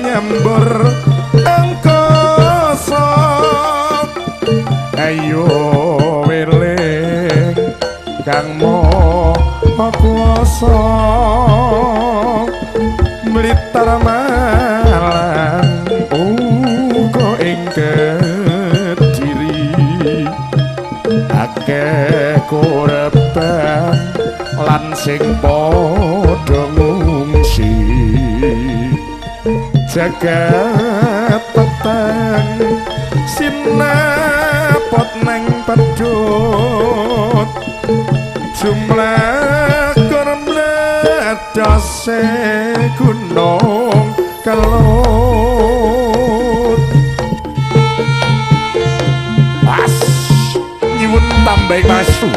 nyembur angkasa. Ayo weling kang maha kuwasa, Blitar Malang uga ing Kediri, akeh korban lan sing padha ngungsi. Jagat peteng sinapot neng pedhot, jumlah mledose gunung Kelut. Pas nyuwun tambahi pangestu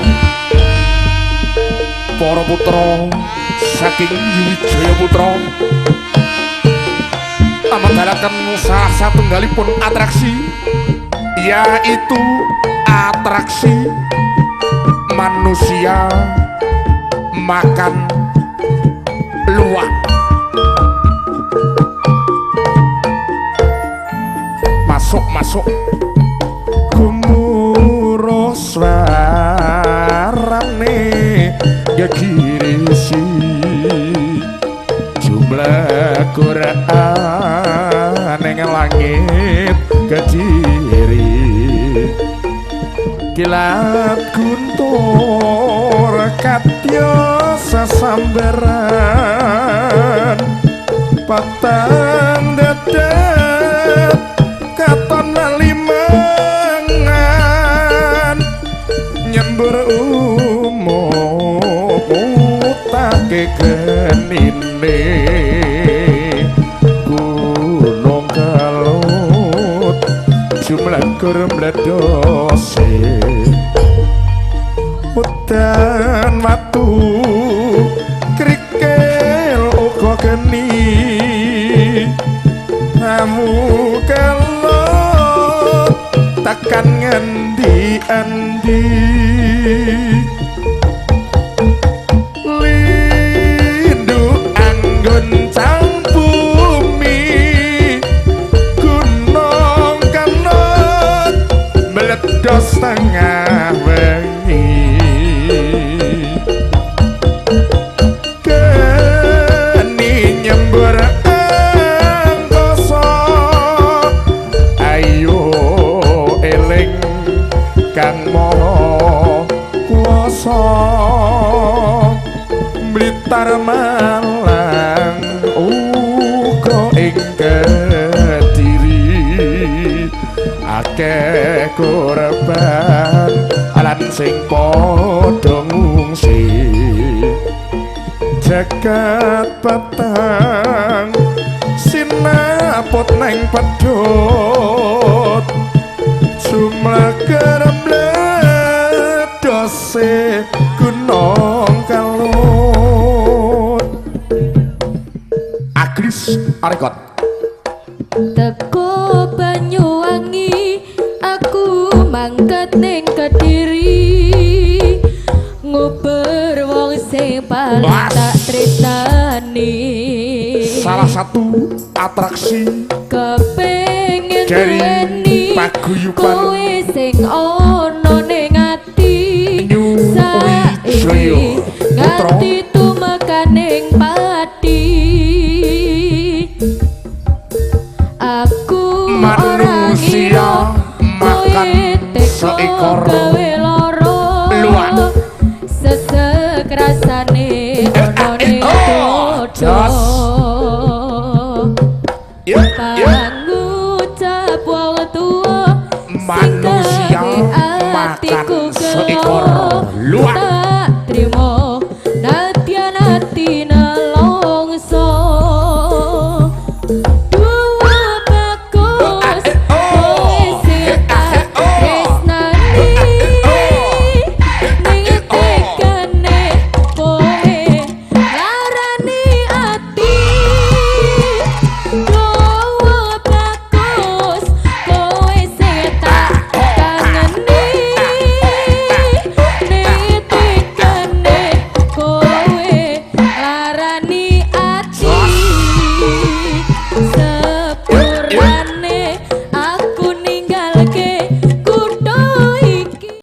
para putra saking Wijaya Putra amedalaken salah satunggalipun atraksi, yaitu atraksi manusia makan luwak. Masuk, masuk. Gumuruh swarane gegirisi, jumlah Quran ing langit Kediri, kilat guntur kadya sesamberan, peteng dedet katon limangan, nyembur umum mutake genine gunung Kelut jumlah gur mledose. Udan watu krikil uga geni, namu kelut tekan ngendi-endi. Lindu anggoncang bumi, gunung Kelut meledos tengah wengi. Geni nyembur angkasa, ayo eling kang maha kuwasa, Blitar Malang uga ing Kediri, akeh korban lan sing padha ngungsi. Jagat peteng sinapot neng pedhot, jumlah mledose gunung Kelut. Agris Arekot. Teko Banyuwangi aku mangkat ning Kediri, nguber wong sing paling tak tresnani. Salah satu atraksi kepengin dari duweni paguyuban kowe sing ana ning ati, Wijaya saiki Putra. nganti tumekaning pati. Aku ora Manusia ngira makan kowe teko seekor